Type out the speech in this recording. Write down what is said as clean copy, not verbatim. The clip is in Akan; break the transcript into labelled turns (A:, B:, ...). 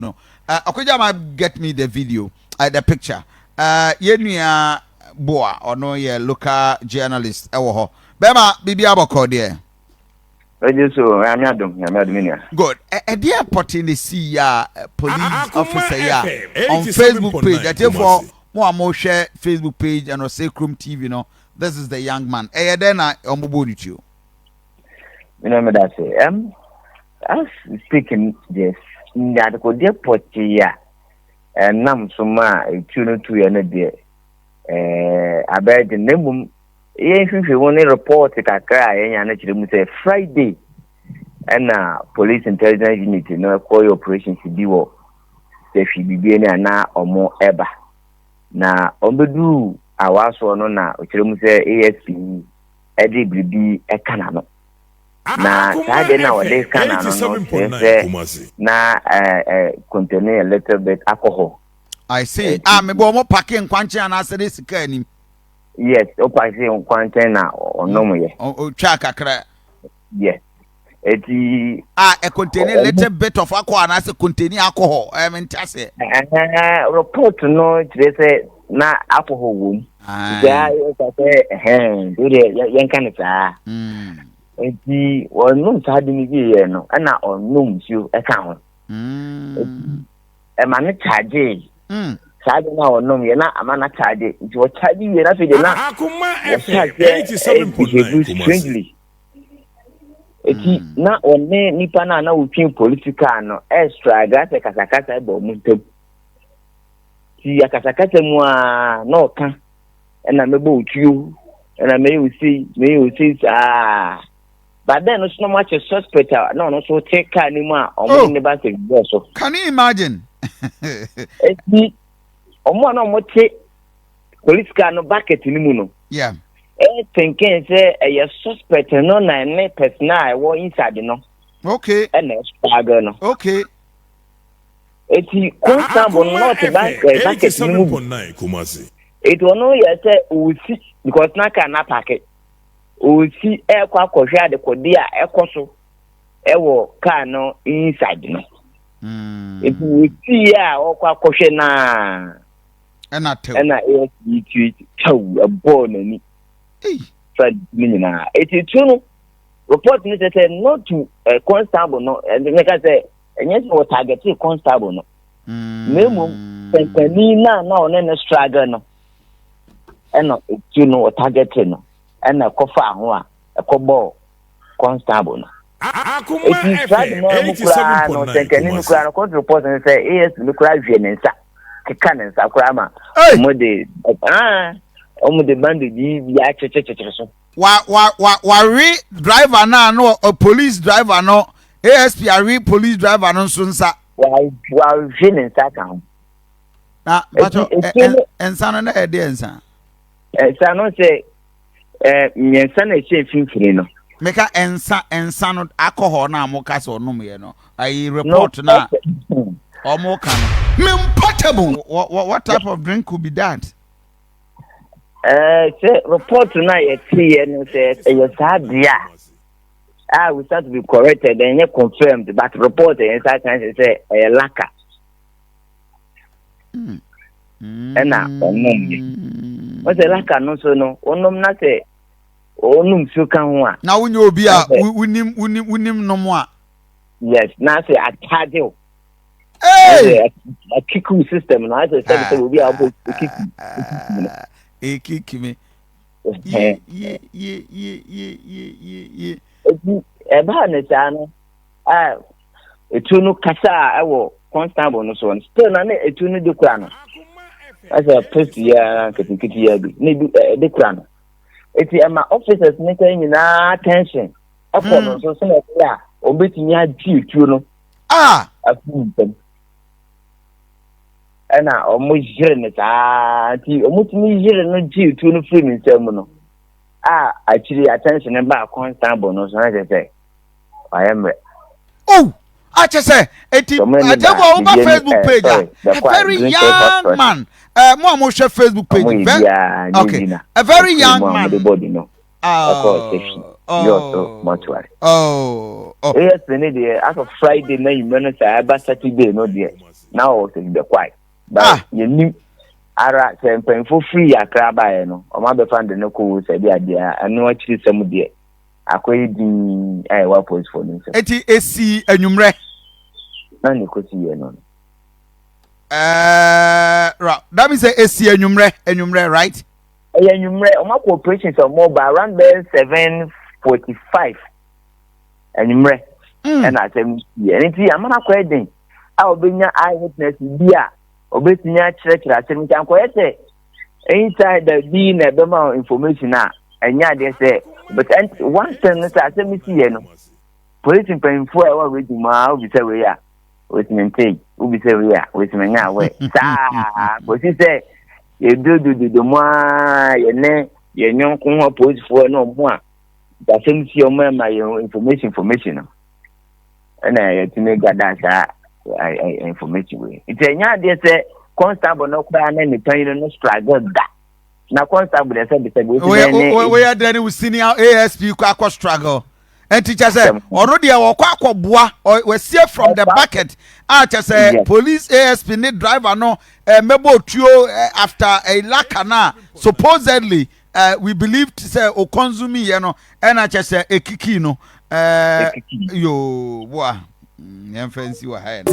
A: No. Ɔkɔgya get me the video, the picture. Yɛn nua Boa, ɔno yɛ local journalist ɛwɔ hɔ. Bɛrima, biribi abɔkɔ deɛ?
B: Ɛgye so, Nyame adom, Nyame adom, nua.
A: Good. Ɛdeɛ pɔte ne si ya police officer yi a on Facebook page, ɛtiɛfoɔ mo a mohwɛ Facebook page ɛna ɔsɛ Kurom TV no, this is the young man. Ɛyɛ dɛn na ɔmo bɔ ne tuo?
B: Nua, meda ase. As speaking, yes, adekodeɛ pɔte a ɛnam so ma a etuo no tuiɛ no deɛ, abɛɛ de na mmom yɛn hwehwɛ mu ne report kakra a yɛnya no kyerɛ mu sɛ Friday ɛna Police Intelligence Unit no ɛkɔyɛ operations bi wɔ Sɛhwi bibie ne ana ɔmo ɛba na ɔmbɛduru awaasoɔ no, na ɔkyerɛ mu sɛ ASP ɛde biribi ɛka n'ano, na saa deɛ na ɔde ka n'ano no kyerɛ sɛ na ɛɛ contain a little bit alcohol.
A: I see. Ah, mebɔ ɔmo park nkwankyɛn anaasɛ de sika anim?
B: Yes, o park nkwankyɛn na ɔnom yɛ.
A: Ɔtwa kakra.
B: Yes, eti.
A: Ah, ɛ contain a little bit of alcohol anaasɛ contain alcohol? Me nte aseɛ.
B: Report no kyerɛ sɛ na alcohol wɔ mu. Saa yɛka sɛ ɛhɛn o deɛ, yɛnka ne saa. Nti ɔnom saa de no wie yɛ no, ɛna ɔnom nsuo ɛka ho. Ɛma ne charge. Saa de no a ɔnom yɛ na ama na charge, nti ɔcharge wie na afei de na wɔhyɛ aseɛ behave strangely. Eti na ɔne nipa no a na wotwe polisi car no ɛstruggle sɛ kasakasa ɛbɔ ɔmo ntam. Ti akasakasa mu a na ɔka ɛna mɛbɔ otuo, ɛna mɛyɛ osei, mɛyɛ osei saa. But then no so na ɔmo akyɛ suspect a na ɔno nso te car no mu a ɔmo ne ba sɛ bɔɔ so.
A: Can you imagine?
B: Eti ɔmo a na ɔmo te police car no bucket no mu no ɛyɛ thinking sɛ ɛyɛ suspect no na ɛne person a ɛwɔ inside no ɛna ɛstruggle no. Eti constable no na ɔte bucket no mu bi. Eti ɔno yɛ sɛ osi because na car na park, osi ɛkɔ akɔhwɛ adekɔde a ɛkɔ so ɛwɔ car no inside no. Eti osi a ɔkɔ akɔhwɛ naa
A: ɛna tew.
B: Ɛna ASP tue twaw ɛbɔɔ n'ani fa ne nyinaa. Eti tu no, report no kyerɛ sɛ not to constable no, ɛnka sɛ ɛnyɛ sɛ wɔ target constable no, na mmom pɛmpɛni na ɔne ne struggle no ɛna etu no wɔ target no, ɛna ɛkɔfa ho a ɛkɔbɔɔ constable no. Eti struggle no mu koraa no, sɛnkɛni no koraa no, court report no sɛ ASP no koraa hwɛ ne nsa, keka ne nsa koraa ma ɔmo de bandage yi bi akyekyekyekyere so.
A: Wa wa wa wawe driver na no, police driver no, ASP awe police driver no nso nsa.
B: Wahwe ne nsa ka ho.
A: Na
B: Eti-
A: mpatɔ
B: etu no-
A: nsa no na ɛde nsa?
B: Nsa no sɛ mmiɛnsa na ɛhyɛ mfimfini no.
A: Meka nsa no, alcohol na mo ka sɛ ɔnom yɛ no, ayi report na ɔmo ka no.
C: Memportable.
A: What type of drink could be that?
B: Sɛ report no a yɛteeɛ no sɛ ɛyɛ saa deɛ a, we start to be corrected, ɛnyɛ confirmed, but report ɛyɛ nsa kan sɛ ɛyɛ liquor ɛna ɔnom yɛ. Wọ́n sɛ liquor no nso no, ɔnom na sɛ ɔnom nsuo ka ho a.
A: Na wonyɛ obi a
B: Ɛsɛ-
A: wonim nom a.
B: Yes, na sɛ akyagye o.
A: Hey!
B: Ɛsɛ akiku system no asɛ sɛbi obi a ɔbɔ okiku no.
A: Ekiki me. Ye ye ye ye ye ye ye ye.
B: Eti ɛbaa ne saa no a, etu no kasa a ɛwɔ constable no so no, still na ne etu no de kura no, ɛsɛ pistol ya nketenkete ya bi ne bi ɛde kura no. Eti ɛma officers ne kan nyinaa tension ɛkɔ no so sɛ ɛbɛyɛ a obetumi agye etuo no afiri nsam, ɛna ɔmo yere ne saa, nti ɔmo tumi yere no gye etuo no firi ne nsam no a, akyiri attention no baa constable no so na kyerɛ sɛ wayɛ mmerɛ.
A: Oh, akyɛ sɛ eti
B: Sọmọ ẹni
A: àjẹbọ
B: ba
A: woba
B: biribi
A: Facebook page a
B: sorry,
A: a
B: bɛkɔ a
A: very
B: Green Cliff
A: young
B: Hospital.
A: man, mo a mohwɛ Facebook page
B: Ɔmo yɛ biara ne bi na
A: a very
B: ɔfiri
A: young
B: mu a
A: man.
B: ɔmo de body no ɛkɔɔ Sɛhwi yɛ ɔso mortuary.
A: Oh.
B: ASP ne deɛ, as of Friday na enyimɛ no saa ɛba Saturday no deɛ. Na ɔwɔ sɛ bɛkwae. But ah. Yɛnim ara sɛ mpanyinfoɔ firi Accra baeɛ no, wɔn abɛfa de no kɔ wo sɛ de adeɛ a ɛno akyiri sɛm deɛ akɔyɛ din a ɛwɔ apolisifoɔ no nsam.
A: Eti esi anwummerɛ.
B: Na ne kɔsi yɛ no.
A: Ɛɛ ra that means sɛ esi anwummerɛ anwummerɛ, right?
B: Ɛyɛ anwummerɛ, wɔn akɔ operation sɛ wɔn ba around bɛyɛ 7:45 anwummerɛ. Ɛna asɛm yɛ ɛno nti amana akɔyɛ den a ɔbɛnya eye witness bi a ɔbɛtumi akyerɛkyerɛ asɛm, nti ankɔyɛ sɛ insider bi na ɛbɛma information a ɛnyɛ adeɛ sɛ. But one thing no sɛ asɛm si yɛ no, polisi mpanyinfoɔ a ɛwɔ region mu a, wobisa wei a wosimi nte, wobisa wei a wosimi nya awɛ saa kɔsi sɛ yɛdudududu mu a yɛne yɛn nyɔnko ho apolisifoɔ ne ɔmo a asɛm si ɔmo ɛma yɛn information no, ɛna yɛtumi gada saa information wei. Nti ɛnyɛ adeɛ sɛ constable no koraa ne ne panyin no struggle da, na constable deɛ, sɛbi sɛbi,
A: wosi dɛn ne woyɛ dɛn ne wo senior ASP kɔ akɔ struggle? Nti kyɛ sɛ ɔno deɛ wɔkɔ akɔboa, wɔasie from the bucket a kyɛ sɛ police ASP ne driver no mɛbɔ otuo after a laka na supposedly we believed sɛ o consume yɛ no, ɛna kyɛ sɛ ekiki no yoo boa yɛmfa nsi wɔ ha yɛ no.